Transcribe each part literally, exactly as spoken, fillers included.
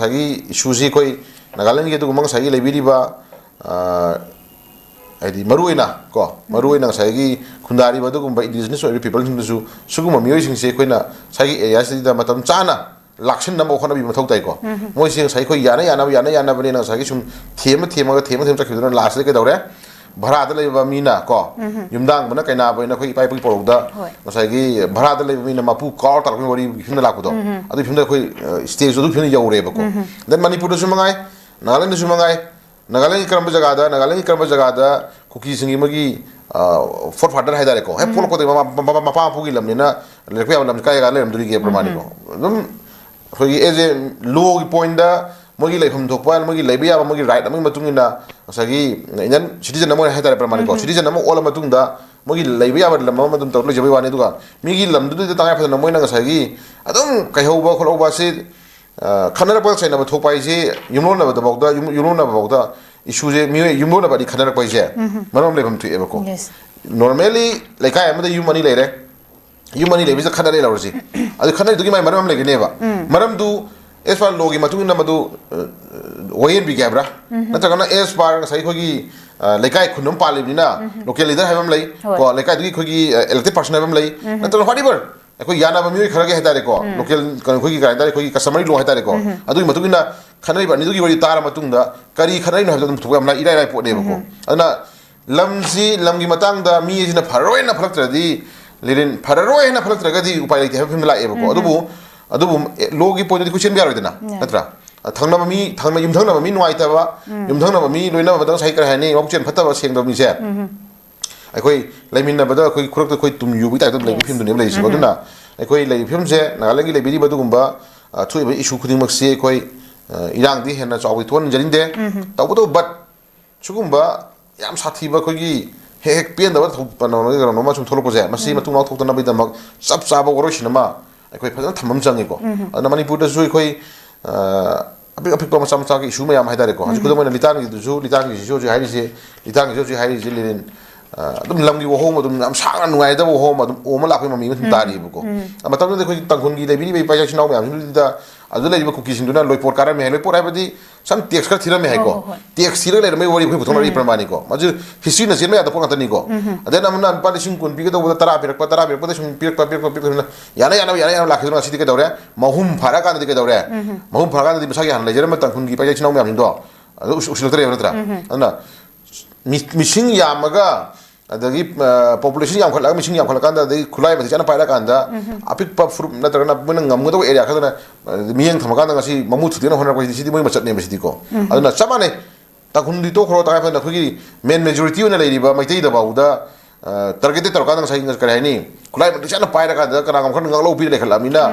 ꯉꯁꯥꯏꯒꯤ ꯏꯁꯨꯁꯤ ꯑꯩꯈꯣꯏ ꯅꯥꯒꯥꯂꯦꯟꯒꯤ ꯑꯗꯨꯒꯨꯝꯕ ꯉꯁꯥꯏꯒꯤ ꯂꯩꯕꯤꯔꯤꯕ, ꯑ, ꯍꯥꯏꯗꯤ ꯃꯔꯨꯑꯣꯏꯅ ꯀꯣ, ꯃꯔꯨꯑꯣꯏꯅ ꯉꯁꯥꯏꯒꯤ ꯈꯨꯟꯗꯥꯔꯤꯕ ꯑꯗꯨꯒꯨꯝꯕ ꯏꯟꯗꯤꯖꯤꯅꯁ ꯑꯣꯏꯔꯤꯕ ꯄꯤꯄꯜꯁꯤꯡꯗꯁꯨ ꯁꯤꯒꯨꯝꯕ ꯃꯤꯑꯣꯏꯁꯤꯡꯁꯦ ꯑꯩꯈꯣꯏꯅ ꯉꯁꯥꯏꯒꯤ ꯑꯦꯔꯤꯌꯥꯁꯤꯗ ꯃꯇꯝ ꯆꯥꯅ ꯂꯥꯛꯁꯤꯟꯅꯕ ꯍꯣꯠꯅꯕꯤꯕ ꯃꯊꯧ ꯇꯥꯏꯀꯣ꯫ ꯃꯣꯏꯁꯦ ꯉꯁꯥꯏ ꯑꯩꯈꯣꯏ ꯌꯥꯅ ꯌꯥꯅꯕ, ꯌꯥꯅ ꯌꯥꯅꯕꯅꯦꯅ ꯉꯁꯥꯏꯒꯤ ꯁꯨꯝ ꯊꯦꯝꯃ ꯊꯦꯝꯃꯒ, ꯊꯦꯝꯃ ꯊꯦꯝꯃ ꯆꯠꯈꯤꯕꯗꯨꯅ ꯂꯥꯁꯇ ꯀꯩꯗꯧꯔꯦ? ꯚꯔꯥꯗ ꯂꯩꯕ ꯃꯤꯅ ꯀꯣ, ꯌꯨꯝꯗꯥꯡꯕꯅ ꯀꯩꯅꯥꯕ ꯍꯥꯏꯅ ꯑꯩꯈꯣꯏ ꯏꯄꯥ ꯏꯄꯨꯒꯤ ꯄꯧꯔꯧꯗ ꯍꯣꯏ꯫ ꯉꯁꯥꯏꯒꯤ ꯚꯔꯥꯗ ꯂꯩꯕ ꯃꯤꯅ ꯃꯄꯨ ꯀꯥꯎꯔ ꯇꯥꯔꯛꯄꯒꯤ ꯋꯥꯔꯤꯒꯤ ꯐꯤꯕꯝꯗ ꯂꯥꯛꯄꯗꯣ, ꯑꯗꯨꯒꯤ ꯐꯤꯕꯝꯗ ꯑꯩꯈꯣꯏ, ꯑ, ꯁ꯭ꯇꯦꯖꯇꯣ ꯑꯗꯨꯒꯤ ꯐꯤꯕꯝꯗ ꯌꯧꯔꯦꯕꯀꯣ꯫ ꯗꯦꯟ ꯃꯅꯤꯄꯨꯔꯗꯁꯨ ꯃꯉꯥꯏ, ꯅꯥꯒꯥꯂꯦꯟꯗꯁꯨ ꯃꯉꯥꯏ, ꯅꯥꯒꯥꯂꯦꯟꯒꯤ ꯀꯔꯝꯕ ꯖꯒꯥꯗ, ꯅꯥꯒꯥꯂꯦꯟꯒꯤ ꯀꯔꯝꯕ ꯖꯒꯥꯗ ꯀꯨꯀꯤꯁꯤꯡꯒꯤ ꯃꯣꯏꯒꯤ, ꯑ, ꯐꯣꯔ ꯐꯥꯗꯔ ꯍꯥꯏꯇꯥꯔꯦꯀꯣ, ꯍꯦꯛ ꯄꯣꯛꯂꯛꯄꯗꯒꯤ ꯃꯃꯥ, ꯃꯄꯥ, ꯃꯄꯥ ꯃꯄꯨꯒꯤ ꯂꯝꯅꯤꯅ ꯂꯩꯔꯛꯄ ꯌꯥꯕ ꯂꯝꯁꯤ ꯀꯥꯏ ꯀꯥꯏ ꯂꯩꯔꯝꯗꯣꯔꯤꯒꯦ ꯄ꯭ꯔꯃꯥꯅꯤꯀꯣ? ꯑꯗꯨꯝ ꯑꯩꯈꯣꯏꯒꯤ ꯑꯦꯖ ꯑꯦ ꯂꯣꯒꯤ ꯄꯣꯏꯟꯗ ꯃꯣꯏꯒꯤ ꯂꯩꯐꯝ ꯊꯣꯛꯄ, ꯃꯣꯏꯒꯤ ꯂꯩꯕ ꯌꯥꯕ, ꯃꯣꯏꯒꯤ ꯔꯥꯏꯠ ꯑꯃꯒꯤ ꯃꯇꯨꯡ ꯏꯟꯅ ꯉꯁꯥꯏꯒꯤ ꯏꯟꯗꯤꯌꯟ ꯁꯤꯇꯤꯖꯟ ꯑꯃ ꯑꯣꯏꯅ ꯍꯥꯏꯇꯥꯔꯦ ꯄ꯭ꯔꯃꯥꯅꯤꯀꯣ, ꯁꯤꯇꯤꯖꯟ ꯑꯃ ꯑꯣꯜꯂ ꯃꯇꯨꯡꯗ ꯃꯣꯏꯒꯤ ꯂꯩꯕ ꯌꯥꯕ ꯂꯝ ꯑꯃ ꯑꯗꯨꯝ ꯇꯧꯔ ꯂꯩꯖꯕꯩ ꯋꯥꯅꯤ꯫ ꯑꯗꯨꯒ ꯃꯤꯒꯤ ꯂꯝꯗꯨꯗ ꯇꯉꯥꯏ ꯐꯗꯅ ꯃꯣꯏꯅ ꯉꯁꯥꯏꯒꯤ ꯑꯗꯨꯝ ꯀꯩꯍꯧꯕ ꯈꯣꯠꯍꯧꯕ ꯑꯁꯤ, ꯑ, ꯈꯠꯅꯔꯛꯄ ꯆꯩꯅꯕ ꯊꯣꯛꯄ ꯍꯥꯏꯁꯤ ꯌꯨꯝꯂꯣꯟꯅꯕꯗꯐꯥꯎꯗ, ꯌꯨꯝ-, ꯌꯨꯝꯂꯣꯟꯅꯕꯐꯥꯎꯗ ꯏꯁꯨꯁꯦ ꯃꯤꯑꯣꯏ ꯌꯨꯝꯂꯣꯟꯅꯕ ꯑꯅꯤ ꯈꯠꯅꯔꯛꯄ ꯍꯥꯏꯁꯦ ꯃꯔꯝ ꯑꯃ ꯂꯩꯐꯝ ꯊꯣꯛꯑꯦꯕꯀꯣ꯫ Yes. Normally ꯂꯩꯀꯥꯏ ꯑꯃꯗ ꯌꯨꯝ ꯑꯅꯤ ꯂꯩꯔꯦ, ꯌꯨꯝ ꯑꯅꯤ ꯂꯩꯕꯁꯤꯗ ꯈꯠꯅꯔꯦ ꯂꯧꯔꯁꯤ꯫ ꯑꯗꯨ ꯈꯠꯅꯔꯤꯗꯨꯒꯤ ꯃꯥꯏ ꯃꯔꯝ ꯑꯃ ꯂꯩꯒꯅꯦꯕ꯫ ꯃꯔꯝꯗꯨ as per ꯂꯣꯒꯤ ꯃꯇꯨꯡ ꯏꯟꯅ ꯃꯗꯨ, ꯑ, ꯋꯥꯌꯦꯟꯕꯤꯒꯦ ꯍꯥꯏꯕ꯭ꯔꯥ? ꯅꯠꯇ꯭ꯔꯒꯅ as per ꯉꯁꯥꯏ ꯑꯩꯈꯣꯏꯒꯤ, ꯑ, ꯂꯩꯀꯥꯏ ꯈꯨꯟ ꯑꯃ ꯄꯥꯜꯂꯤꯕꯅꯤꯅ ꯂꯣꯀꯦꯜ ꯂꯤꯗꯔ ꯍꯥꯏꯕ ꯑꯃ ꯂꯩ, ꯍꯣꯏ꯫ ꯀꯣ, ꯂꯩꯀꯥꯏꯗꯨꯒꯤ ꯑꯩꯈꯣꯏꯒꯤ, ꯑ, ꯏꯂꯦꯛꯇꯦꯗ ꯄꯥꯔꯁꯟ ꯍꯥꯏꯕ ꯑꯃ ꯂꯩ, ꯅꯠꯇ꯭ꯔꯒ whatever ꯑꯩꯈꯣꯏ ꯌꯥꯅꯕ ꯃꯤꯑꯣꯏ ꯈꯔꯒꯤ ꯍꯥꯏꯇꯥꯔꯦꯀꯣ, ꯂꯣꯀꯦꯜ ꯀꯩꯅꯣ ꯑꯩꯈꯣꯏꯒꯤ ꯀꯩ ꯍꯥꯏꯇꯥꯔꯦ, ꯑꯩꯈꯣꯏꯒꯤ customary law ꯍꯥꯏꯇꯥꯔꯦꯀꯣ, ꯑꯗꯨꯒꯤ ꯃꯇꯨꯡ ꯏꯟꯅ ꯈꯠꯅꯔꯤꯕ ꯑꯅꯤꯗꯨꯒꯤ ꯋꯥꯔꯤ ꯇꯥꯔ ꯃꯇꯨꯡꯗ ꯀꯔꯤ ꯈꯠꯅꯔꯤꯅꯣ ꯍꯥꯏꯕꯗꯣ ꯑꯗꯨꯝ ꯄꯨꯊꯣꯛꯄ ꯌꯥꯝ ꯂꯥꯏ-, ꯏꯔꯥꯏ ꯂꯥꯏ ꯄꯣꯠꯅꯦꯕꯀꯣ꯫ ꯑꯗꯨꯅ ꯂꯝꯁꯤ, ꯂꯝꯒꯤ ꯃꯇꯥꯡꯗ ꯃꯤ ꯑꯁꯤꯅ ꯐꯔꯔꯣꯏꯅ ꯐꯠꯂꯛꯇ꯭ꯔꯗꯤ, ꯂꯤꯔꯤꯟ ꯐꯔꯔꯣꯏ ꯍꯥꯏꯅ ꯐꯠꯂꯛꯇ꯭ꯔꯒꯗꯤ ꯎꯄꯥꯏ ꯂꯩꯇꯦ ꯍꯥꯏꯕ ꯐꯤꯕꯝꯗ ꯂꯥꯛꯑꯦꯕꯀꯣ꯫ ꯑꯗꯨꯕꯨ, ꯑꯗꯨꯕꯨ, ꯑꯦ, ꯂꯣꯒꯤ ꯄꯣꯏꯟꯗꯗꯤ ꯑꯩꯈꯣꯏ ꯆꯦꯟꯕ ꯌꯥꯔꯣꯏꯗꯅ, ꯅꯠꯇ꯭ꯔꯥ? ꯑ, ꯊꯪꯅꯕ ꯃꯤ, ꯊꯪꯅ-, ꯌꯨꯝꯊꯪꯅꯕ ꯃꯤ ꯅꯨꯡꯉꯥꯏꯇꯕ, ꯌꯨꯝꯊꯪꯅꯕ ꯃꯤ ꯂꯣꯏꯅꯕꯗ ꯉꯁꯥꯏ ꯀꯔꯤ ꯍꯥꯏꯅꯤ, ꯃꯕꯨꯛꯆꯦꯜ ꯐꯠꯇꯕ, ꯁꯦꯡꯗꯕ ꯃꯤꯁꯦ ꯑꯩꯈꯣꯏ ꯂꯩꯃꯤꯟꯅꯕꯗ ꯑꯩꯈꯣꯏ ꯈꯨꯔꯛꯇ ꯑꯩꯈꯣꯏ ꯇꯨꯝ ꯌꯨꯕꯒꯤ ꯇꯥꯏꯞꯇ ꯂꯩꯕ ꯐꯤꯕꯝꯗꯨꯅꯦꯕ ꯂꯩꯔꯤꯁꯦꯀꯣ꯫ ꯑꯗꯨꯅ ꯑꯩꯈꯣꯏ ꯂꯩꯔꯤꯕ ꯐꯤꯕꯝꯁꯦ, ꯅꯥꯒꯥꯂꯦꯟꯒꯤ ꯂꯩꯕꯤꯔꯤꯕ ꯑꯗꯨꯒꯨꯝꯕ, ꯑ, ꯊꯣꯛꯏꯕ ꯏꯁꯨ ꯈꯨꯗꯤꯡꯃꯛꯁꯤ ꯑꯩꯈꯣꯏ, ꯑ, ꯏꯔꯥꯡꯗꯤ ꯍꯦꯟꯅ ꯆꯥꯎꯕꯗꯤ ꯊꯣꯛꯍꯟꯖꯅꯤꯡꯗꯦ꯫ ꯇꯧꯕꯇꯕꯨ, but ꯁꯤꯒꯨꯝꯕ ꯌꯥꯝ ꯁꯥꯊꯤꯕ ꯑꯩꯈꯣꯏꯒꯤ ꯍꯦꯛ ꯍꯦꯛ ꯄꯦꯟꯗꯕ ꯊꯧ-, ꯀꯩꯅꯣ, ꯀꯩꯅꯣꯝꯃ ꯁꯨꯝ ꯊꯣꯛꯂꯛꯄꯁꯦ, ꯃꯁꯤ ꯃꯇꯨꯡ ꯃꯅꯥꯎ ꯊꯣꯛꯇꯅꯕꯒꯤꯗꯃꯛ ꯆꯞ ꯆꯥꯕ ꯋꯥꯔꯣꯏꯁꯤꯟ ꯑꯃ ꯑꯩꯈꯣꯏ ꯐꯖꯅ ꯊꯝꯕ ꯑꯃ ꯆꯪꯉꯤꯀꯣ꯫ ꯑꯗꯨꯅ ꯃꯅꯤꯄꯨꯔꯗꯁꯨ ꯑꯩꯈꯣꯏ, ꯑ, ꯑꯄꯤꯛ ꯑꯄꯤꯛꯄ ꯃꯆꯥ ꯃꯆꯥꯒꯤ ꯏꯁꯨ ꯃꯌꯥꯝ ꯍꯥꯏꯇꯥꯔꯦꯀꯣ꯫ ꯍꯧꯖꯤꯛ ꯈꯨꯗꯝ ꯑꯣꯏꯅ ꯂꯤꯇꯥꯟꯒꯤꯗꯨꯁꯨ, ꯂꯤꯇꯥꯟꯒꯤꯁꯤꯁꯨ ꯍꯧꯖꯤꯛ ꯍꯥꯏꯔꯤꯁꯦ, ꯂꯤꯇꯥꯟꯒꯤꯁꯨ ꯍꯧꯖꯤꯛ ꯍꯥꯏꯔꯤꯁꯦ ꯂꯦꯅꯤꯟ, ꯑ, ꯑꯗꯨꯝ ꯂꯝꯒꯤ ꯋꯥꯍꯣꯡ ꯑꯗꯨꯝ ꯌꯥꯝ ꯁꯥꯡꯅ ꯅꯨꯡꯉꯥꯏꯗꯕ ꯋꯥꯍꯣꯡ ꯑꯗꯨꯝ ꯑꯣꯝꯃ ꯂꯥꯛꯄꯒꯤ ꯃꯃꯤ ꯑꯃ ꯁꯨꯝ ꯇꯥꯔꯤꯕꯀꯣ꯫ ꯃꯇꯝꯗꯨꯗ ꯑꯩꯈꯣꯏꯒꯤ ꯇꯥꯡꯈꯨꯜꯒꯤ ꯂꯩꯕꯤꯔꯤꯕ ꯏꯄꯥ ꯏꯆꯥ ꯏꯆꯤꯟ ꯏꯅꯥꯎ ꯃꯌꯥꯝꯁꯤꯡꯗꯨꯗ ꯑꯗꯨꯗ ꯂꯩꯔꯤꯕ ꯀꯨꯀꯤꯁꯤꯡꯗꯨꯅ ꯂꯣꯏꯄꯣꯠ ꯀꯥꯔꯝꯃꯦ ꯍꯥꯏ꯫ ꯂꯣꯏꯄꯣꯠ ꯍꯥꯏꯕꯗꯤ some tax ꯈꯔ ꯊꯤꯔꯝꯃꯦ ꯍꯥꯏꯀꯣ꯫ ꯍꯣꯏ, ꯍꯣꯏ, ꯍꯣꯏ꯫ Tax ꯊꯤꯔꯒ ꯂꯩꯔꯝꯕꯒꯤ ꯋꯥꯔꯤ ꯑꯩꯈꯣꯏ ꯄꯨꯊꯣꯛꯅꯔꯛꯏ ꯄ꯭ꯔꯃꯥꯟꯅꯤꯀꯣ꯫ ꯃꯁꯤ historyꯅ ꯆꯦꯟꯕ ꯌꯥꯗꯕ ꯄꯣꯠ ꯉꯥꯛꯇꯅꯤꯀꯣ꯫ ꯑꯗꯩ ꯑꯃꯅ ꯂꯨꯄꯥ ꯂꯤꯁꯤꯡ ꯀꯨꯟ ꯄꯤꯒꯗꯧꯕꯗ ꯇꯔꯥ ꯄꯤꯔꯛꯄ, ꯇꯔꯥ ꯄꯤꯔꯛꯄꯗ ꯁꯨꯝ ꯄꯤꯔꯛꯄ, ꯄꯤꯔꯛꯄ, ꯄꯤꯔꯛꯄ, ꯌꯥꯅ ꯌꯥꯅꯕ, ꯌꯥꯅ ꯌꯥꯅꯕ ꯂꯥꯛꯈꯤꯗꯅ ꯉꯁꯤꯗꯤ ꯀꯩꯗꯧꯔꯦ? ꯃꯍꯨꯝ ꯐꯥꯔꯛꯑꯀꯥꯟꯗꯗꯤ ꯀꯩꯗꯧꯔꯦ? ꯃꯍꯨꯝ ꯐꯥꯔꯛꯑꯀꯥꯟꯗꯗꯤ ꯃꯁꯥꯒꯤ ꯍꯥꯟꯅ ꯂꯩꯖꯔꯝꯕ ꯇꯥꯡꯈꯨꯜꯒꯤ ꯏꯄꯥ ꯏꯆꯥ ꯏꯆꯤꯟ ꯏꯅꯥꯎ ꯃꯌꯥꯝꯁꯤꯡꯗꯣ ꯑꯗꯨ ꯎꯁꯤ-, ꯎꯁꯤꯜꯂꯛꯇ꯭ꯔꯦꯕ ꯅꯠꯇ꯭ꯔꯥ? ꯑꯗꯨꯅ ꯃꯤ-, ꯃꯤꯁꯤꯡ ꯌꯥꯝꯃꯒ, ꯑꯗꯒꯤ, ꯑ, population ꯌꯥꯝꯈꯠꯂꯒ, ꯃꯤꯁꯤꯡ ꯌꯥꯝꯈꯠꯂꯀꯥꯟꯗ, ꯑꯗꯒꯤ ꯈꯨꯠꯂꯥꯏ ꯃꯇꯤꯛ ꯆꯥꯅ ꯄꯥꯏꯔꯀꯥꯟꯗ, ꯑꯄꯤꯛꯄ ꯐꯨꯔꯨꯞ ꯅꯠꯇ꯭ꯔꯒꯅ ꯃꯣꯏꯅ ꯉꯝꯒꯗꯧꯕ area ꯈꯛꯇꯅ, ꯑ, ꯃꯤꯠꯌꯦꯡ ꯊꯝꯃꯀꯥꯟꯗ ꯉꯁꯤ ꯃꯃꯨ ꯊꯨꯗꯦꯛꯅ ꯍꯣꯠꯅꯔꯛꯄꯁꯤꯗꯤ, ꯁꯤꯗꯤ ꯃꯣꯏ ꯃꯆꯠꯅꯦꯕ ꯁꯤꯗꯤꯀꯣ꯫ ꯑꯗꯨꯅ ꯆꯞ ꯃꯥꯟꯅꯩ꯫ ꯇꯥꯡꯈꯨꯜꯗꯤ ꯇꯣꯛꯈ꯭ꯔꯣ, ꯇꯉꯥꯏ ꯐꯗꯅ ꯑꯩꯈꯣꯏꯒꯤ main majority ꯑꯣꯏꯅ ꯂꯩꯔꯤꯕ ꯃꯩꯇꯩꯗ ꯐꯥꯎꯗ, ꯑ, targeted ꯇꯧꯔꯀꯥꯟꯗ ꯉꯁꯥꯏ ꯀꯔꯤ ꯍꯥꯏꯅꯤ, ꯈꯨꯠꯂꯥꯏ ꯃꯇꯤꯛ ꯆꯥꯅ ꯄꯥꯏꯔꯀꯥꯟꯗ ꯀꯅꯥꯒꯨꯝꯕ ꯈꯔꯅ ꯉꯥꯛꯂꯧ ꯄꯤꯔ ꯂꯩꯈꯠꯂꯛꯑꯕꯅꯤꯅ,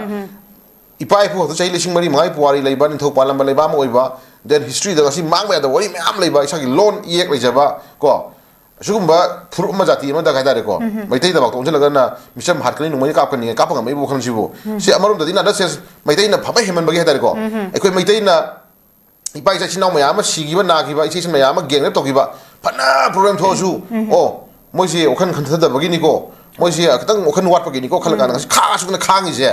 ꯏꯄꯥ ꯏꯄꯨ ꯈꯛꯇ ꯆꯍꯤ ꯂꯤꯁꯤꯡ ꯃꯔꯤ ꯃꯉꯥꯒꯤ ꯄꯨꯋꯥꯔꯤ ꯂꯩꯕ, ꯅꯤꯡꯊꯧ ꯄꯥꯜꯂꯝꯕ ꯂꯩꯕꯥꯛ ꯑꯃ ꯑꯣꯏꯕ, then historyꯗ ꯉꯁꯤ ꯃꯥꯡꯕ ꯌꯥꯗꯕ ꯋꯥꯔꯤ ꯃꯌꯥꯝ ꯂꯩꯕ, ꯏꯁꯥꯒꯤ ꯂꯣꯟ ꯏꯌꯦꯛ ꯂꯩꯖꯕ ꯀꯣ, ꯑꯁꯤꯒꯨꯝꯕ ꯐꯨꯔꯨꯞ ꯑꯃ, ꯖꯥꯇꯤ ꯑꯃꯗ ꯍꯥꯏꯇꯥꯔꯦꯀꯣ, ꯃꯩꯇꯩꯗꯐꯥꯎ ꯑꯣꯟꯁꯤꯜꯂꯒꯅ ꯃꯤꯆꯝ ꯍꯥꯠꯀꯅꯤ, ꯅꯣꯡꯃꯩꯅ ꯀꯥꯞꯀꯅꯤ, ꯀꯥꯞꯄ ꯉꯝꯕꯒꯤ ꯋꯥꯈꯜꯁꯤꯕꯨ, ꯁꯤ ꯑꯃꯔꯣꯝꯗꯗꯤ in other sense ꯃꯩꯇꯩꯅ ꯐꯕ ꯍꯦꯟꯃꯟꯕꯒꯤ ꯍꯥꯏꯇꯥꯔꯦꯀꯣ, ꯑꯩꯈꯣꯏ ꯃꯩꯇꯩꯅ ꯏꯄꯥ ꯏꯆꯥ ꯏꯆꯤꯟ ꯏꯅꯥꯎ ꯃꯌꯥꯝ ꯑꯃ ꯁꯤꯈꯤꯕ, ꯅꯥꯈꯤꯕ, ꯏꯆꯦ ꯏꯆꯤꯟ ꯃꯌꯥꯝ ꯑꯃ gang rape ꯇꯧꯈꯤꯕ, ꯐꯅ problem ꯊꯣꯛꯑꯁꯨ, ꯑꯣ, ꯃꯣꯏꯁꯦ ꯋꯥꯈꯜ ꯈꯟꯊꯗꯕꯒꯤꯅꯤꯀꯣ, ꯃꯣꯏꯁꯦ ꯈꯤꯇꯪ ꯋꯥꯈꯜ ꯋꯥꯠꯄꯒꯤꯅꯤꯀꯣ ꯈꯜꯂ ꯀꯥꯟꯗ ꯉꯁꯤ ꯈꯥ ꯁꯨꯛꯅ ꯈꯥꯡꯉꯤꯁꯦ꯫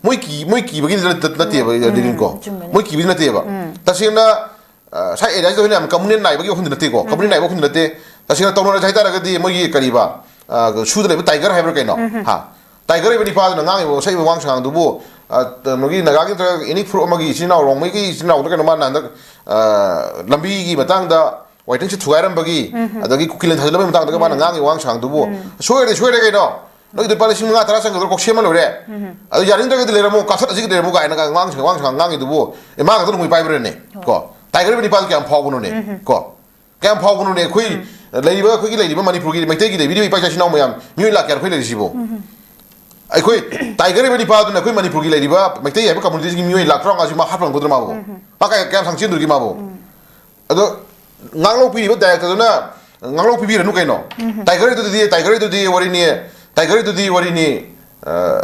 ꯃꯣꯏ ꯀꯤ-, ꯃꯣꯏ ꯀꯤꯕꯒꯤꯗꯤ ꯅꯠꯇ-, ꯅꯠꯇꯦꯕ, ꯗꯤꯔꯤꯟꯀꯣ꯫ ꯆꯨꯝꯕꯅꯦ꯫ ꯃꯣꯏ ꯀꯤꯕꯒꯤ ꯅꯠꯇꯦꯕ꯫ ꯇꯁꯦꯡꯅ, ꯑ, ꯁꯥꯏ area ꯁꯤꯗ ꯑꯩꯈꯣꯏꯅ ꯌꯥꯝ communal ꯅꯥꯏꯕꯒꯤ ꯋꯥꯐꯝꯗꯤ ꯅꯠꯇꯦꯀꯣ꯫ Communal ꯅꯥꯏꯕ ꯋꯥꯐꯝꯗꯤ ꯅꯠꯇꯦ꯫ ꯇꯁꯦꯡꯅ ꯇꯧꯅꯔꯁꯦ ꯍꯥꯏꯇꯥꯔꯒꯗꯤ ꯃꯣꯏꯒꯤ ꯀꯔꯤꯕ, ꯑ, ꯁꯨꯗ ꯂꯩꯕ tiger ꯍꯥꯏꯕ꯭ꯔꯥ ꯀꯩꯅꯣ? ꯍꯥ? Tiger ꯍꯥꯏꯕ ꯅꯤꯄꯥꯗꯨꯅ ꯉꯥꯡꯉꯤꯕ ꯁꯛꯏꯕ ꯋꯥꯉꯥꯡ ꯁꯉꯥꯡꯗꯨꯕꯨ, ꯑ, ꯀꯩꯅꯣꯒꯤ ꯅꯥꯒꯥꯒꯤ ꯅꯠꯇ꯭ꯔꯒ any ꯐꯨꯔꯨꯞ ꯑꯃꯒꯤ ꯏꯆꯤꯟ ꯏꯅꯥꯎ, ꯔꯣꯡꯃꯩꯒꯤ ꯏꯆꯤꯟ ꯏꯅꯥꯎꯗ ꯀꯩꯅꯣ ꯃꯥꯅ ꯍꯟꯗꯛ, ꯑ, ꯂꯝꯕꯤꯒꯤ ꯃꯇꯥꯡꯗ ꯋꯥꯏꯇꯤꯡꯁꯦ ꯊꯨꯒꯥꯏꯔꯝꯕꯒꯤ, ꯑꯗꯒꯤ ꯀꯨꯀꯤ ꯂꯦꯟ ꯊꯥꯖꯤꯜꯂꯝꯕꯒꯤ ꯃꯇꯥꯡꯗꯒ ꯃꯥꯅ ꯉꯥꯡꯉꯤ ꯋꯥꯉꯥꯡ ꯁꯉꯥꯡꯗꯨꯕꯨ, ꯁꯣꯏꯔꯦ, ꯁꯣꯏꯔꯦ ꯀꯩꯅꯣ? ꯅꯣꯏꯒꯤꯗꯣ ꯂꯨꯄꯥ ꯂꯤꯁꯤꯡ ꯃꯉꯥ ꯇꯔꯥ ꯆꯪꯒꯗ꯭ꯔꯣ? ꯀꯣꯛ ꯁꯦꯝꯃ ꯂꯣꯏꯔꯦ꯫ ꯑꯗꯨ ꯌꯥꯅꯤꯡꯗ꯭ꯔꯒꯗꯤ ꯂꯩꯔꯝꯃꯣ, ꯀꯥꯊꯠꯂꯁꯤꯒ ꯂꯩꯔꯝꯃꯣ ꯀꯥꯏꯅꯒ ꯋꯥꯉꯥꯡ ꯁꯉꯥꯡ, ꯋꯥꯉꯥꯡ ꯁꯉꯥꯡ ꯉꯥꯡꯉꯤꯗꯨꯕꯨ, ꯑꯦ, ꯃꯥ ꯈꯛꯇ ꯅꯣꯡꯃꯩ ꯄꯥꯏꯕ꯭ꯔꯅꯦ? ꯀꯣ? Tiger ꯍꯥꯏꯕ ꯅꯤꯄꯥꯗꯣ ꯀꯌꯥꯝ ꯐꯥꯎꯕꯅꯣꯅꯦ? ꯀꯣ? ꯀꯌꯥꯝ ꯐꯥꯎꯕꯅꯣꯅꯦ? ꯑꯩꯈꯣꯏ ꯂꯩꯔꯤꯕ, ꯑꯩꯈꯣꯏꯒꯤ ꯂꯩꯔꯤꯕ ꯃꯅꯤꯄꯨꯔꯒꯤ ꯃꯩꯇꯩꯒꯤ ꯂꯩꯕꯤꯔꯤꯕ ꯏꯄꯥ ꯏꯆꯥ ꯏꯆꯤꯟ ꯏꯅꯥꯎ ꯃꯌꯥꯝ, ꯃꯤꯑꯣꯏ ꯂꯥꯛ ꯀꯌꯥ ꯑꯩꯈꯣꯏ ꯂꯩꯔꯤꯁꯤꯕꯨ? ꯑꯩꯈꯣꯏ Tiger ꯍꯥꯏꯕ ꯅꯤꯄꯥꯗꯨꯅ ꯑꯩꯈꯣꯏ ꯃꯅꯤꯄꯨꯔꯒꯤ ꯂꯩꯔꯤꯕ ꯃꯩꯇꯩ ꯍꯥꯏꯕ communityꯁꯤꯒꯤ ꯃꯤꯑꯣꯏ ꯂꯥꯛ ꯇꯔꯥꯃꯉꯥꯁꯤ ꯃꯥ ꯍꯥꯠꯄ ꯉꯝꯒꯗ꯭ꯔꯥ ꯃꯥꯕꯨ? ꯃꯥ ꯀꯌꯥ, ꯀꯌꯥꯝ ꯁꯥꯡ ꯆꯦꯟꯗꯣꯔꯤꯒꯦ ꯃꯥꯕꯨ? ꯑꯗꯣ ꯉꯥꯡꯂꯧ ꯄꯤꯔꯤꯕ directorꯗꯨꯅ ꯉꯥꯡꯂꯧ ꯄꯤꯕꯤꯔꯅꯨ ꯀꯩꯅꯣ? Tiger ꯍꯥꯏꯗꯨꯗꯤ, Tiger ꯍꯥꯏꯗꯨꯗꯤ ꯋꯥꯔꯤꯅꯤ, Tiger ꯍꯥꯏꯗꯨꯗꯤ ꯋꯥꯔꯤꯅꯤ꯫ ꯑ,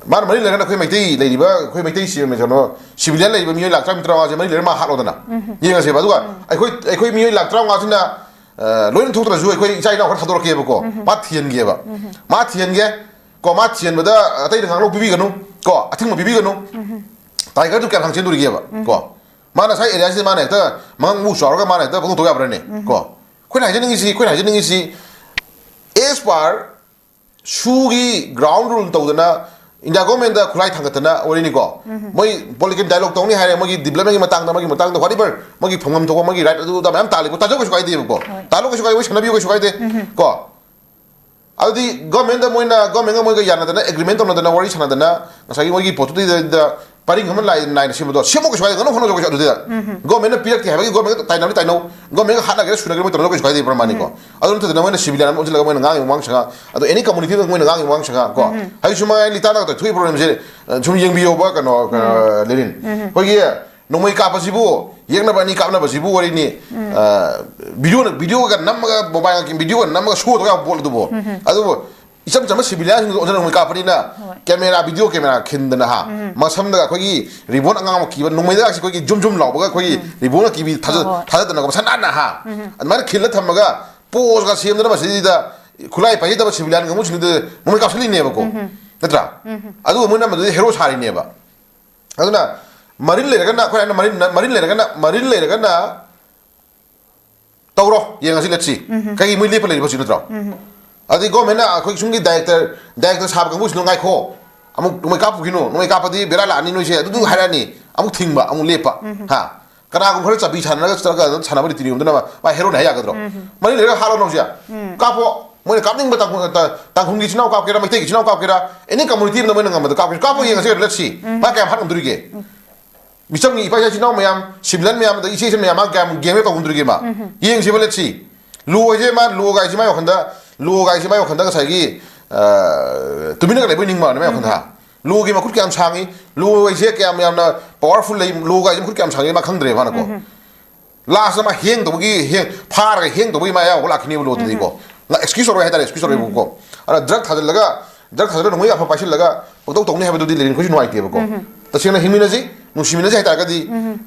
ꯃꯥꯅ ꯃꯔꯤ ꯂꯩꯔꯒꯅ ꯑꯩꯈꯣꯏ ꯃꯩꯇꯩ ꯂꯩꯔꯤꯕ, ꯑꯩꯈꯣꯏ ꯃꯩꯇꯩ ꯁꯤ-, ꯀꯩꯅꯣ, civilian ꯂꯩꯔꯤꯕ ꯃꯤꯑꯣꯏ ꯂꯥꯛ ꯇꯔꯥꯃꯥꯊꯣꯏ, ꯇꯔꯥꯃꯉꯥꯁꯦ ꯃꯔꯤ ꯂꯩꯔꯒ ꯃꯥ ꯍꯥꯠꯂꯣꯗꯅ꯫ ꯌꯦꯡꯉꯁꯦꯕ꯫ ꯑꯗꯨꯒ ꯑꯩꯈꯣꯏ, ꯑꯩꯈꯣꯏ ꯃꯤꯑꯣꯏ ꯂꯥꯛ ꯇꯔꯥꯃꯉꯥꯁꯤꯅ ꯂꯣꯏꯅ ꯊꯣꯛꯇ꯭ꯔꯁꯨ ꯑꯩꯈꯣꯏ ꯏꯆꯥ ꯏꯅꯥꯎ ꯈꯔ ꯊꯥꯗꯣꯔꯛꯀꯦꯕꯀꯣ꯫ ꯃꯥ ꯊꯤꯍꯟꯒꯦꯕ꯫ ꯃꯥ ꯊꯤꯍꯟꯒꯦ꯫ ꯀꯣ, ꯃꯥ ꯊꯤꯍꯟꯕꯗ ꯑꯇꯩꯗ ꯉꯥꯡꯂꯧ ꯄꯤꯕꯤꯒꯅꯨ꯫ ꯀꯣ, ꯑꯊꯤꯡꯕ ꯄꯤꯕꯤꯒꯅꯨ꯫ ꯇꯥꯏꯒꯔꯗꯨ ꯀꯌꯥꯝ ꯁꯥꯡ ꯆꯦꯟꯗꯣꯔꯤꯒꯦꯕ꯫ ꯀꯣ, ꯃꯥꯅ ꯉꯁꯥꯏ ꯑꯦꯔꯤꯌꯥꯁꯤꯗ ꯃꯥꯅ ꯍꯦꯛꯇ ꯃꯉꯛ ꯃꯎ ꯆꯥꯎꯔꯒ ꯃꯥꯅ ꯍꯦꯛꯇ ꯄꯪꯊꯧ ꯊꯧ ꯌꯥꯕ꯭ꯔꯅꯦ? ꯀꯣ, ꯑꯩꯈꯣꯏꯅ ꯍꯥꯏꯖꯅꯤꯡꯉꯤꯁꯤ, ꯑꯩꯈꯣꯏꯅ ꯍꯥꯏꯖꯅꯤꯡꯉꯤꯁꯤ, as per ꯁꯨꯒꯤ ground rule ꯇꯧꯗꯅ, ꯏꯟꯗꯤꯌꯥ ꯒꯣꯔꯃꯦꯟꯗ ꯈꯨꯠꯂꯥꯏ ꯊꯥꯡꯒꯠꯇꯅ ꯋꯥꯔꯤꯅꯤꯀꯣ꯫ ꯃꯣꯏ political dialogue ꯇꯧꯅꯤ ꯍꯥꯏꯔꯦ, ꯃꯣꯏꯒꯤ development ꯀꯤ ꯃꯇꯥꯡꯗ, ꯃꯥꯒꯤ ꯃꯇꯥꯡꯗ, whatever, ꯃꯥꯒꯤ ꯐꯪꯐꯝ ꯊꯣꯛꯄ ꯃꯥꯒꯤ right ꯑꯗꯨ ꯑꯗꯥ ꯃꯌꯥꯝ ꯇꯥꯜꯂꯤꯀꯣ, ꯇꯥꯖꯧ ꯀꯩꯁꯨ ꯀꯥꯏꯗꯦꯕꯀꯣ꯫ ꯍꯣꯏ꯫ ꯇꯥꯜꯂꯣ ꯀꯩꯁꯨ ꯀꯥꯏꯗꯦ, ꯃꯣꯏ ꯁꯥꯟꯅꯕꯤꯌꯨ ꯀꯩꯁꯨ ꯀꯥꯏꯗꯦ꯫ ꯀꯣ, ꯑꯗꯨꯗꯤ ꯒꯣꯔꯃꯦꯟꯗ ꯃꯣꯏꯅ, ꯒꯣꯔꯃꯦꯟꯒ ꯃꯣꯏꯒ ꯌꯥꯅꯗꯅ, agreement ꯇꯧꯅꯗꯅ, ꯋꯥꯔꯤ ꯁꯥꯟꯅꯗꯅ, ꯉꯁꯥꯏꯒꯤ ꯃꯣꯏꯒꯤ ꯄꯣꯠꯇꯨꯗꯩꯗ ꯄꯔꯤꯡ ꯑꯃ ꯂꯥꯏ-, ꯅꯥꯏꯅ ꯁꯦꯝꯕꯗꯣ ꯁꯦꯝꯃꯣ ꯀꯩꯁꯨ ꯀꯥꯏꯗꯦ, ꯉꯥꯅꯨ ꯐꯪꯅ ꯀꯩꯁꯨ ꯑꯗꯨꯗꯤ꯫ ꯒꯣꯔꯃꯦꯟꯅ ꯄꯤꯔꯛꯇꯦ ꯍꯥꯏꯕꯒꯤ ꯒꯣꯔꯃꯦꯟꯒ ꯇꯥꯏꯅꯕꯗꯤ ꯇꯥꯏꯅꯧ, ꯒꯣꯔꯃꯦꯟꯒ ꯍꯥꯠꯅꯒꯦꯔꯥ ꯁꯨꯅꯒꯦꯔꯥ ꯃꯣꯏ ꯇꯧꯅꯕ ꯀꯩꯁꯨ ꯀꯥꯏꯗꯦ ꯄ꯭ꯔꯃꯥꯅꯤꯀꯣ꯫ ꯑꯗꯨ ꯅꯠꯇꯗꯅ ꯃꯣꯏꯅ civilian ꯑꯃ ꯑꯣꯟꯁꯤꯜꯂꯒ ꯃꯣꯏꯅ ꯉꯥꯡꯉꯤꯕ ꯋꯥꯉꯥꯡ ꯁꯉꯥꯡ, ꯑꯗꯣ any community ꯗ ꯃꯣꯏꯅ ꯉꯥꯡꯉꯤꯕ ꯋꯥꯉꯥꯡ ꯁꯉꯥꯡ ꯀꯣ꯫ ꯍꯧꯖꯤꯛꯁꯨ ꯃꯉꯥꯏ ꯂꯤꯇꯥꯟꯗ ꯊꯣꯛꯏꯕ problem ꯁꯦ, ꯑ, ꯁꯨꯝ ꯌꯦꯡꯕꯤꯌꯣꯕ ꯀꯩꯅꯣ, ꯑ, ꯂꯦꯅꯤꯟ꯫ ꯑꯩꯈꯣꯏꯒꯤ ꯅꯣꯡꯃꯩ ꯀꯥꯞꯄꯁꯤꯕꯨ, ꯌꯦꯛꯅꯕ ꯑꯅꯤ ꯀꯥꯞꯅꯕꯁꯤꯕꯨ ꯋꯥꯔꯤꯅꯤ꯫ ꯑ, video ꯅ, video ꯒ ꯅꯝꯃꯒ, mobile ꯒ video ꯒ ꯅꯝꯃꯒ show ꯇꯧ ꯌꯥꯕ ꯄꯣꯠ ꯑꯗꯨꯕꯨ꯫ ꯑꯗꯨꯕꯨ ꯏꯆꯝ ꯆꯝꯕ civilian ꯁꯤꯡꯗꯨ ꯑꯣꯟꯁꯤꯟ ꯅꯣꯡꯃꯩ ꯀꯥꯞꯄꯅꯤꯅ ꯍꯣꯏ꯫ Camera, video camera ꯈꯤꯟꯗꯅ ꯍꯥ, ꯃꯁꯝꯗꯒ ꯑꯩꯈꯣꯏꯒꯤ ribbon ꯑꯉꯥꯡꯕ ꯑꯃ ꯀꯤꯕ, ꯅꯣꯡꯃꯩꯗꯒꯁꯤ ꯑꯩꯈꯣꯏꯒꯤ ꯖꯨꯝ ꯖꯨꯝ ꯂꯥꯎꯕꯒ ꯑꯩꯈꯣꯏꯒꯤ ribbon ꯑꯃ ꯀꯤꯕꯤ ꯊꯥꯖ-, ꯍꯣꯏ, ꯍꯣꯏ꯫ ꯊꯥꯖꯗꯅꯀꯣ, ꯃꯁꯥ ꯅꯥꯟꯅ ꯍꯥ, ꯑꯗꯨꯃꯥꯏꯅ ꯈꯤꯜꯂ ꯊꯝꯃꯒ pose ꯒ ꯁꯦꯝꯗꯅ ꯃꯁꯤꯗ ꯈꯨꯠꯂꯥꯏ ꯄꯥꯏꯖꯗꯕ civilian ꯀꯥꯡꯕꯨꯁꯤꯡꯗꯨꯗ ꯅꯣꯡꯃꯩ ꯀꯥꯞꯁꯤꯜꯂꯤꯅꯦꯕꯀꯣ꯫ ꯅꯠꯇ꯭ꯔꯥ? ꯑꯗꯨꯒ ꯃꯣꯏꯅ ꯃꯗꯨꯗꯤ hero ꯁꯥꯔꯤꯅꯦꯕ꯫ ꯑꯗꯨꯅ ꯃꯔꯤꯜ ꯂꯩꯔꯒꯅ, ꯑꯩꯈꯣꯏ ꯍꯥꯏꯅ ꯃꯔꯤꯜ, ꯃꯔꯤꯜ ꯂꯩꯔꯒꯅ, ꯃꯔꯤꯜ ꯂꯩꯔꯒꯅ ꯇꯧꯔꯣ, ꯌꯦꯡꯉꯁꯤ, let's see꯫ ꯀꯩꯒꯤ ꯃꯣꯏ ꯂꯦꯞꯄ ꯂꯩꯔꯤꯕ ꯍꯧꯖꯤꯛ ꯅꯠꯇ꯭ꯔꯣ? ꯑꯗꯩ ꯒꯣꯔꯃꯦꯟꯅ ꯑꯩꯈꯣꯏ ꯁꯨꯝꯒꯤ director, director ꯁꯥꯕ ꯀꯥꯡꯕꯨꯁꯤꯅ ꯉꯥꯏꯈꯣ, ꯑꯃꯨꯛ ꯅꯣꯡꯃꯩ ꯀꯥꯞꯄꯨꯈꯤꯅꯨ, ꯅꯣꯡꯃꯩ ꯀꯥꯞꯄꯗꯤ ꯕꯦꯔꯥ ꯂꯥꯛꯑꯅꯤ ꯅꯣꯏꯁꯦ, ꯑꯗꯨꯗꯨ ꯍꯥꯏꯔꯛꯑꯅꯤ, ꯑꯃꯨꯛ ꯊꯤꯡꯕ, ꯑꯃꯨꯛ ꯂꯦꯞꯄ꯫ ꯍꯥ? ꯀꯅꯥꯒꯨꯝꯕ ꯈꯔ ꯆꯥꯕꯤ ꯁꯥꯟꯅꯔꯒ ꯆꯠꯂꯒ ꯑꯗꯨꯝ ꯁꯥꯟꯅꯕ ꯔꯤꯇꯤ ꯅꯤꯌꯣꯝꯗꯨꯅ ꯃꯥ, ꯃꯥ heroꯅꯦ ꯍꯥꯏ ꯌꯥꯒꯗ꯭ꯔꯣ? ꯃꯔꯤ ꯂꯩꯔꯒ ꯍꯥꯠꯂꯣ ꯅꯪꯁꯦ꯫ ꯀꯥꯞꯄꯣ꯫ ꯃꯣꯏꯅ ꯀꯥꯞꯅꯤꯡꯕ ꯇꯥꯡꯈꯨ-, ꯇ-, ꯇꯥꯡꯈꯨꯜꯒꯤ ꯏꯆꯤꯟ ꯏꯅꯥꯎ ꯀꯥꯞꯀꯦꯔꯥ, ꯃꯩꯇꯩꯒꯤ ꯏꯆꯤꯟ ꯏꯅꯥꯎ ꯀꯥꯞꯀꯦꯔꯥ, any community ꯑꯃꯗ ꯃꯣꯏꯅ ꯉꯝꯕꯗ ꯀꯥꯞꯀꯦꯔꯥ, ꯀꯥꯞꯄꯣ ꯌꯦꯡꯉꯁꯦ, let's see꯫ ꯃꯥ ꯀꯌꯥꯝ ꯍꯥꯠ ꯉꯝꯗꯣꯔꯤꯒꯦ? ꯃꯤꯆꯝꯒꯤ ꯏꯄꯥ ꯏꯆꯤꯟ ꯏꯅꯥꯎ ꯃꯌꯥꯝ, civilian ꯃꯌꯥꯝ, ꯑꯗꯒꯤ ꯏꯆꯦ ꯏꯆꯟ ꯃꯌꯥꯝ, ꯃꯥ ꯀꯌꯥꯝ game ꯇꯧ ꯉꯝꯗꯣꯔꯤꯒꯦ ꯃꯥ? ꯌꯦꯡꯁꯦꯕ, let's see꯫ Law ꯍꯥꯏꯁꯦ ꯃꯥ, law ꯒꯥꯏꯁꯦ ꯃꯥꯏ ꯋꯥꯈꯟꯗ, law ꯒꯥꯏꯁꯦ ꯃꯥꯏ ꯋꯥꯈꯟꯗ ꯉꯁꯥꯏꯒꯤ, ꯑ, ꯇꯨꯃꯤꯟꯅꯒ ꯂꯩꯕꯣꯏ ꯅꯤꯡꯕ ꯃꯥꯜꯂꯦ ꯃꯥꯏ ꯋꯥꯈꯟꯗ, ꯍꯥ? Law ꯒꯤ ꯃꯈꯨꯠ ꯀꯌꯥꯝ ꯁꯥꯡꯉꯤ, law ꯍꯥꯏꯁꯦ ꯀꯌꯥꯝ ꯌꯥꯝꯅ powerful ꯂꯩ, law ꯒꯥꯏꯁꯦ ꯃꯈꯨꯠ ꯀꯌꯥꯝ ꯁꯥꯡꯉꯤ ꯃꯥ ꯈꯪꯗ꯭ꯔꯦ ꯃꯥꯅꯀꯣ꯫ Last ꯇ ꯃꯥ ꯍꯦꯡ ꯇꯧꯕꯒꯤ, ꯍꯦꯡ, ꯐꯥꯔꯒ ꯍꯦꯡ ꯇꯧꯕꯒꯤ ꯃꯥ ꯑꯌꯥꯝꯕ ꯂꯥꯛꯈꯤꯅꯦꯕ law ꯗꯗꯤꯀꯣ꯫ Excuse ꯇꯧꯔꯣꯏ ꯍꯥꯏꯇꯥꯔꯦ, excuse ꯇꯧꯔꯣꯏꯕꯀꯣ꯫ ꯑꯗ drug ꯊꯥꯖꯤꯜꯂꯒ, drug ꯊꯥꯖꯤꯜꯂꯒ ꯅꯣꯡꯃꯩ ꯑꯐꯕ ꯄꯥꯏꯁꯤꯜꯂꯒ ꯄꯪꯇꯧ ꯇꯧꯅꯤ ꯍꯥꯏꯕꯗꯨꯗꯤ ꯂꯦꯅꯤꯟ ꯈꯣꯏꯁꯨ ꯅꯨꯡꯉꯥꯏꯇꯦꯕꯀꯣ꯫ ꯇꯁꯦꯡꯅ ꯍꯤꯡꯃꯤꯟꯅꯁꯤ, ꯅꯨꯡꯁꯤꯃꯤꯟꯅꯁꯤ ꯍꯥꯏꯇꯥꯔꯒꯗꯤ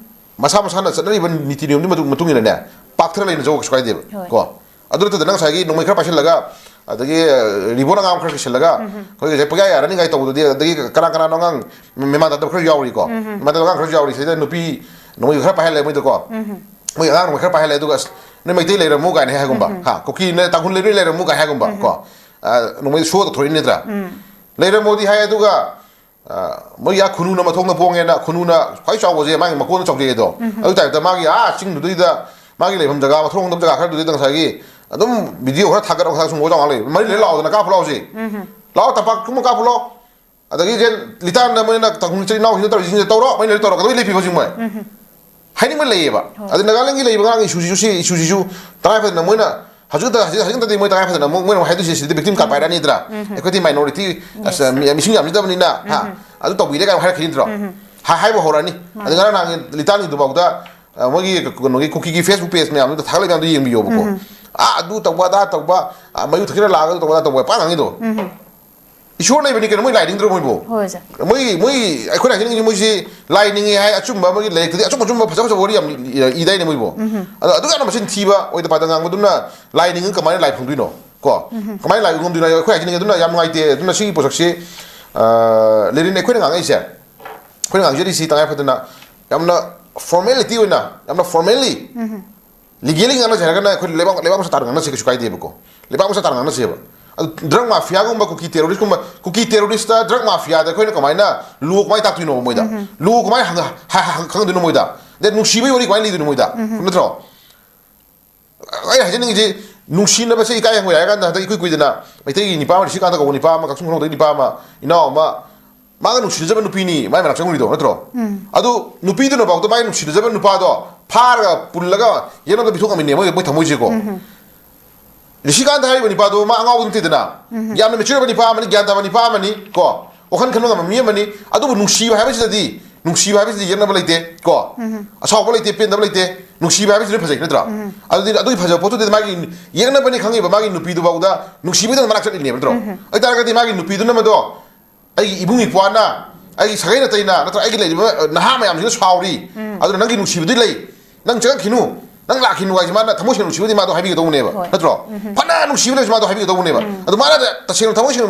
ꯃꯁꯥ ꯃꯁꯥꯅ ꯆꯠꯅꯔꯤꯕ ꯅꯤꯇꯤ ꯅꯤꯌꯣꯝꯗꯨꯒꯤ ꯃꯇꯨꯡ, ꯃꯇꯨꯡ ꯏꯟꯅꯅꯦ, ꯄꯥꯛꯊꯔ ꯂꯩꯅꯖꯧ, ꯀꯩꯁꯨ ꯀꯥꯏꯗꯦꯕ꯫ ꯍꯣꯏ꯫ ꯀꯣ, ꯑꯗꯨ ꯅꯠꯇꯗ ꯅꯪ ꯉꯁꯥꯏꯒꯤ ꯅꯣꯡꯃꯩ ꯈꯔ ꯄꯥꯏꯁꯤꯜꯂꯒ, ꯑꯗꯒꯤ ꯔꯤꯕꯣꯟ ꯑꯉꯥꯡ ꯈꯔ ꯀꯤꯁꯤꯜꯂꯒ, ꯑꯩꯈꯣꯏ ꯉꯁꯥꯏ ꯄꯪꯌꯥ ꯌꯥꯔꯅꯤ ꯀꯥꯏ ꯇꯧꯕꯗꯨꯗꯤ, ꯑꯗꯒꯤ ꯀꯅꯥ ꯀꯅꯥꯅꯣ ꯑꯉꯥꯡ ꯃꯦ- ꯃꯦꯃꯥꯟ ꯇꯥꯗꯕ ꯈꯔꯁꯨ ꯌꯥꯎꯔꯤꯀꯣ꯫ ꯃꯦꯃꯥꯟ ꯇꯥꯗꯕ ꯑꯉꯥꯡ ꯈꯔꯁꯨ ꯌꯥꯎꯔꯤ꯫ ꯁꯤꯗ ꯅꯨꯄꯤ ꯅꯣꯡꯃꯩ ꯈꯔ ꯄꯥꯏꯍꯜꯂꯦ ꯃꯣꯏꯗꯀꯣ꯫ ꯃꯣꯏ ꯑꯉꯥꯡ ꯅꯣꯡꯃꯩ ꯈꯔ ꯄꯥꯏꯍꯜꯂꯦ, ꯑꯗꯨꯒ "ꯑꯁ, ꯅꯣꯏ ꯃꯩꯇꯩ ꯂꯩꯔꯝꯃꯨ" ꯀꯥꯏꯅ ꯍꯥꯏꯒꯨꯝꯕ, ꯍꯥ, "ꯀꯨꯀꯤ, ꯅꯣꯏ ꯇꯥꯡꯈꯨꯜ ꯂꯩꯕꯅꯤ, ꯂꯩꯔꯝꯃꯨ" ꯀꯥꯏ ꯍꯥꯏꯒꯨꯝꯕ ꯀꯣ꯫ ꯑ, ꯅꯣꯡꯃꯩ ꯁꯣ ꯇꯧꯊꯣꯔꯛꯏ ꯅꯠꯇ꯭ꯔꯥ? ꯂꯩꯔꯝꯃꯣꯗꯤ ꯍꯥꯏ, ꯑꯗꯨꯒ ꯑ, ꯃꯣꯏꯒꯤ ꯑꯥ ꯈꯨꯅꯨꯅ ꯃꯊꯣꯡꯗ ꯄꯣꯡꯉꯦꯅ, ꯈꯨꯅꯨꯅ ꯈ꯭ꯋꯥꯏ ꯆꯥꯎꯕꯁꯦ ꯃꯥꯒꯤ ꯃꯀꯣꯟꯗ ꯆꯥꯎꯖꯩ ꯑꯗꯣ꯫ ꯑꯗꯨ ꯇꯥꯏꯞꯇ ꯃꯥꯒꯤ ꯑꯥ ꯆꯤꯡꯗꯨꯗꯩꯗ, ꯃꯥꯒꯤ ꯂꯩꯐꯝ ꯖꯒꯥ, ꯃꯊꯣꯡ ꯈꯪꯗꯕ ꯖꯒꯥ ꯈꯔꯗꯨꯗꯩꯗ ꯉꯁꯥꯏꯒꯤ ꯑꯗꯨꯝ ꯚꯤꯗꯤꯑꯣ ꯈꯔ ꯊꯥꯒꯠ ꯋꯥꯊꯥ ꯁꯨꯝ ꯇꯧ ꯂꯩ꯫ "ꯃꯔꯤ ꯂꯩꯔ ꯂꯥꯛꯑꯣꯗꯅ, ꯀꯥꯞꯄꯨ ꯂꯥꯛꯑꯣ ꯁꯤ꯫ ꯂꯥꯛꯑꯣ, ꯇꯝꯄꯥꯛ ꯀꯨꯝꯕ ꯀꯥꯞꯄꯨ ꯂꯥꯛꯑꯣ"꯫ ꯑꯗꯒꯤ ꯖꯦꯟ ꯂꯤꯇꯥꯟꯗ ꯃꯣꯏꯅ ꯇꯥꯡꯈꯨꯜ ꯏꯆꯤꯜ ꯏꯅꯥꯎꯁꯤꯡꯗ ꯇꯧꯔꯤꯁꯤꯡꯁꯦ ꯇꯧꯔꯣ, ꯃꯣꯏꯅ ꯇꯧꯔꯣ, ꯀꯩꯗꯧꯕꯩ ꯂꯦꯞꯄꯤꯕ ꯍꯧꯖꯤꯛ ꯃꯣꯏ? ꯍꯥꯏꯅꯤꯡꯕ ꯂꯩꯌꯦꯕ꯫ ꯑꯗ ꯅꯥꯒꯥꯂꯦꯟꯒꯤ ꯂꯩꯕ ꯑꯉꯥꯡꯒꯤ ꯏꯁꯨꯁꯤꯁꯨ, ꯁꯤ ꯏꯁꯨꯁꯤꯁꯨ ꯇꯉꯥꯏ ꯐꯗꯅ ꯃꯣꯏꯅ ꯍꯧꯖꯤꯛꯇ, ꯍꯧꯖꯤꯛ, ꯍꯧꯖꯤꯛꯇꯗꯤ ꯃꯣꯏ ꯇꯉꯥꯏ ꯐꯗꯅ ꯑꯃꯨꯛ ꯃꯣꯏꯅ ꯑꯃꯨꯛ ꯍꯥꯏꯗꯣꯏꯁꯦ ꯁꯤꯗꯤ ꯚꯤꯛꯇꯤꯝ ꯀꯥꯔꯗ ꯄꯥꯏꯔꯛꯑꯅꯤꯗ꯭ꯔꯥ? ꯑꯩꯈꯣꯏꯗꯤ ꯃꯥꯏꯅꯣꯔꯤꯇꯤ, ꯑꯁ, ꯃꯤ- ꯃꯤꯁꯤꯡ ꯌꯥꯝꯖꯗꯕꯅꯤꯅ, ꯍꯥ, ꯑꯗꯨ ꯇꯧꯕꯤꯔꯦ ꯀꯥꯏꯅ ꯍꯥꯏꯔꯛꯈꯤꯅꯤꯗ꯭ꯔꯣ? ꯍꯥ, ꯍꯥꯏꯕ ꯍꯧꯔꯛꯑꯅꯤ꯫ ꯑꯗ ꯉꯔꯥꯡ ꯅꯍꯥꯟꯒꯤ ꯂꯤꯇꯥꯟꯒꯤꯗꯨꯐꯥꯎꯗ, ꯑ, ꯃꯣꯏꯒꯤ ꯀꯩꯅꯣꯒꯤ ꯀꯨꯀꯤꯒꯤ ꯐꯦꯁꯕꯨꯛ ꯄꯦꯖ ꯃꯌꯥꯝꯗꯨꯗ ꯊꯥꯒꯠꯂꯛꯏ ꯃꯌꯥꯝꯗꯣ ꯌꯦꯡꯕꯤꯌꯣꯕꯀꯣ꯫ ꯑꯥ, ꯑꯗꯨ ꯇꯧꯕ, ꯑꯗꯥ ꯇꯧꯕ, ꯑ, ꯃꯌꯨ ꯊꯛꯆꯤꯜꯂ ꯂꯥꯛꯑꯒ ꯑꯗꯨ ꯇꯧꯕ, ꯑꯗꯥ ꯇꯧꯕ ꯄꯥꯛ ꯉꯥꯡꯉꯤꯗꯣ꯫ ꯏꯁꯣꯔ ꯂꯩꯕꯅꯤ ꯀꯩꯅꯣ, ꯃꯣꯏ ꯂꯥꯏ ꯅꯤꯡꯗ꯭ꯔꯣ ꯃꯣꯏꯕꯨ? ꯍꯣꯏ, ꯁꯦ꯫ ꯃꯣꯏ, ꯃꯣꯏ, ꯑꯩꯈꯣꯏꯅ ꯍꯥꯏꯖꯅꯤꯡꯉꯤꯁꯦ ꯃꯣꯏꯁꯤ ꯂꯥꯏ ꯅꯤꯡꯉꯤ ꯍꯥꯏ, ꯑꯆꯨꯝꯕ ꯑꯃꯒꯤ ꯂꯥꯏꯔꯤꯛꯇꯗꯤ ꯑꯆꯨꯝ ꯑꯆꯨꯝꯕ ꯐꯖ ꯐꯖꯕ ꯋꯥꯔꯤ ꯌꯥꯝ ꯏ- ꯏꯗꯥꯏꯅꯦ ꯃꯣꯏꯕꯨ꯫ ꯑꯗꯣ ꯑꯗꯨꯛ ꯌꯥꯝꯅ ꯃꯆꯤꯟ ꯊꯤꯕ, ꯑꯣꯏꯗ ꯄꯥꯗ ꯉꯥꯡꯕꯗꯨꯅ ꯂꯥꯏ ꯅꯤꯡꯉꯒ ꯀꯃꯥꯏꯅ ꯂꯥꯏ ꯐꯪꯗꯣꯏꯅꯣ? ꯀꯣ? ꯀꯃꯥꯏꯅ ꯂꯥꯏ ꯉꯝꯗꯣꯏꯅꯣ ꯍꯥꯏ? ꯑꯩꯈꯣꯏ ꯍꯥꯏꯖꯅꯤꯡꯉꯤ ꯑꯗꯨꯅ ꯌꯥꯝ ꯅꯨꯡꯉꯥꯏꯇꯦ꯫ ꯑꯗꯨꯅ ꯁꯤꯒꯤ ꯄꯣꯠꯁꯛꯁꯤ, ꯑ, ꯂꯦꯔꯤꯟ, ꯑꯩꯈꯣꯏꯅ ꯉꯥꯡꯉꯛꯏꯁꯦ, ꯑꯩꯈꯣꯏꯅ ꯉꯥꯡꯖꯔꯤꯁꯤ ꯇꯉꯥꯏ ꯐꯗꯅ ꯌꯥꯝꯅ ꯐꯣꯔꯃꯦꯂꯤꯇꯤ ꯑꯣꯏꯅ, ꯌꯥꯝꯅ ꯐꯣꯔꯃꯦꯜꯂꯤ ꯂꯤꯒꯦꯂꯤ ꯉꯥꯡꯅꯁꯦ ꯍꯥꯏꯔꯒꯅ ꯑꯩꯈꯣꯏ ꯂꯩꯕꯥꯛ, ꯂꯩꯕꯥꯛ ꯃꯁꯥ ꯇꯥꯅ ꯉꯥꯡꯅꯁꯦ, ꯀꯩꯁꯨ ꯀꯥꯏꯗꯦꯕꯀꯣ꯫ ꯂꯩꯕꯥꯛ ꯃꯁꯥ ꯇꯥꯅ ꯉꯥꯡꯅꯁꯦꯕ꯫ ꯑꯗꯨ ꯗ꯭ꯔꯒ ꯃꯥꯐꯤꯌꯥꯒꯨꯝꯕ, ꯀꯨꯀꯤ ꯇꯦꯔꯣꯔꯤꯁꯀꯨꯝꯕ, ꯀꯨꯀꯤ ꯇꯦꯔꯣꯔꯤꯁꯇ ꯗ꯭ꯔꯒ ꯃꯥꯐꯤꯌꯥꯗ ꯑꯩꯈꯣꯏꯅ ꯀꯃꯥꯏꯅ ꯂꯣ ꯀꯃꯥꯏꯅ ꯇꯥꯛꯇꯣꯏꯅꯣ ꯃꯣꯏꯗ? ꯂꯣ ꯀꯃꯥꯏꯅ ꯍꯪ- ꯍ- ꯍ- ꯈꯪꯍꯟꯗꯣꯏꯅꯣ ꯃꯣꯏꯗ? ꯑꯗꯩ ꯅꯨꯡꯁꯤꯕꯒꯤ ꯋꯥꯔꯤ ꯀꯃꯥꯏꯅ ꯂꯤꯗꯣꯏꯅꯣ ꯃꯣꯏꯗ? ꯅꯠꯇ꯭ꯔꯣ? ꯑꯩꯅ ꯍꯥꯏꯖꯅꯤꯡꯉꯤꯁꯦ, ꯅꯨꯡꯁꯤꯅꯕꯁꯦ ꯏꯀꯥꯏ ꯍꯪꯒꯣꯏ ꯍꯥꯏꯔ ꯀꯥꯟꯗ ꯍꯟꯗꯛ ꯏꯀꯨꯏ ꯀꯨꯏꯗꯅ ꯃꯩꯇꯩꯒꯤ ꯅꯤꯄꯥ ꯑꯃ, ꯔꯤꯁꯤꯀꯥꯟꯇ ꯀꯧꯕ ꯅꯤꯄꯥ ꯑꯃ, ꯀꯛꯆꯤꯡ ꯈꯨꯅꯧꯗꯒꯤ ꯅꯤꯄꯥ ꯑꯃ, ꯏꯅꯥꯎ ꯑꯃ, ꯃꯥꯒ ꯅꯨꯡꯁꯤꯅꯖꯕ ꯅꯨꯄꯤꯅꯤ ꯃꯥꯏ ꯃꯅꯥꯛ ꯆꯪꯉꯨꯔꯤꯗꯣ, ꯅꯠꯇ꯭ꯔꯣ? ꯑꯗꯨ ꯅꯨꯄꯤꯗꯨꯅꯐꯥꯎꯗ ꯃꯥꯏ ꯅꯨꯡꯁꯤꯅꯖꯕ ꯅꯨꯄꯥꯗꯣ ꯐꯥꯔꯒ ꯄꯨꯜꯂꯒ ꯌꯦꯠꯅꯕꯗ ꯄꯤꯊꯣꯛ ꯉꯝꯃꯤꯅꯦ ꯃꯣꯏ, ꯃꯣꯏ ꯊꯃꯣꯏꯁꯦꯀꯣ꯫ ꯔꯤꯁꯤꯀꯥꯟꯇ ꯍꯥꯏꯔꯤꯕ ꯅꯤꯄꯥꯗꯣ ꯃꯥ ꯑꯉꯥꯎꯕ ꯅꯠꯇꯦꯗꯅ, ꯌꯥꯝꯅ ꯃꯦꯆ꯭ꯌꯨꯔ ꯑꯣꯏꯕ ꯅꯤꯄꯥ ꯑꯃꯅꯤ, ꯒ꯭ꯌꯥꯟ ꯇꯥꯕ ꯅꯤꯄꯥ ꯑꯃꯅꯤ ꯀꯣ, ꯋꯥꯈꯜ ꯈꯟꯕ ꯉꯝꯕ ꯃꯤ ꯑꯃꯅꯤ꯫ ꯑꯗꯨꯕꯨ ꯅꯨꯡꯁꯤꯕ ꯍꯥꯏꯕꯁꯤꯗꯗꯤ, ꯅꯨꯡꯁꯤꯕ ꯍꯥꯏꯕꯁꯤꯗꯤ ꯌꯦꯛꯅꯕ ꯂꯩꯇꯦ ꯀꯣ, ꯑꯁꯥꯎꯕ ꯂꯩꯇꯦ, ꯄꯦꯟꯗꯕ ꯂꯩꯇꯦ꯫ ꯅꯨꯡꯁꯤꯕ ꯍꯥꯏꯕꯁꯤꯗꯤ ꯐꯖꯩ ꯅꯠꯇ꯭ꯔꯣ? ꯑꯗꯨꯗꯤ ꯑꯗꯨꯒꯤ ꯐꯖꯕ ꯄꯣꯠꯇꯨꯗꯤ ꯃꯥꯒꯤ ꯌꯦꯛꯅꯕꯅꯤ ꯈꯪꯉꯤꯕ ꯃꯥꯒꯤ ꯅꯨꯄꯤꯗꯨꯐꯥꯎꯗ ꯅꯨꯡꯁꯤꯕꯒꯤꯗꯃꯛ ꯃꯅꯥꯛ ꯆꯠꯂꯤꯅꯦꯕ ꯅꯠꯇ꯭ꯔꯣ? ꯑꯗꯨ ꯑꯣꯏꯇꯥꯔꯒꯗꯤ ꯃꯥꯒꯤ ꯅꯨꯄꯤꯗꯨꯅ ꯃꯗꯣ, "ꯑꯩꯒꯤ ꯏꯕꯨꯡ ꯏꯄ꯭ꯋꯥꯅ, ꯑꯩꯒꯤ ꯁꯥꯒꯩ ꯅꯥꯇꯩꯅ, ꯅꯠꯇ꯭ꯔꯒ ꯑꯩꯒꯤ ꯂꯩꯔꯤꯕ ꯅꯍꯥ ꯃꯌꯥꯝꯁꯤꯅ ꯁꯥꯎꯔꯤ, ꯑꯗꯨꯅ ꯅꯪꯒꯤ ꯅꯨꯡꯁꯤꯕꯗꯤ ꯂꯩ, ꯅꯪ ꯆꯪꯉꯛꯈꯤꯅꯨ, ꯅꯪ ꯂꯥꯛꯈꯤꯅꯨ ꯍꯥꯏꯁꯦ ꯃꯥꯅ ꯊꯃꯣꯏ ꯁꯦꯡꯅ ꯅꯨꯡꯁꯤꯕꯗꯤ ꯃꯥꯗꯣ ꯍꯥꯏꯕꯤꯒꯗꯧꯕꯅꯦꯕ, ꯍꯣꯏ꯫ ꯅꯠꯇ꯭ꯔꯣ? ꯐꯅ ꯅꯨꯡꯁꯤꯕ ꯂꯩꯔꯁꯨ ꯃꯥꯗꯣ ꯍꯥꯏꯕꯤꯒꯗꯧꯕꯅꯦꯕ꯫ ꯑꯗꯣ ꯃꯥꯅ ꯇꯁꯦꯡꯅ ꯊꯃꯣꯏ ꯁꯦꯡꯅ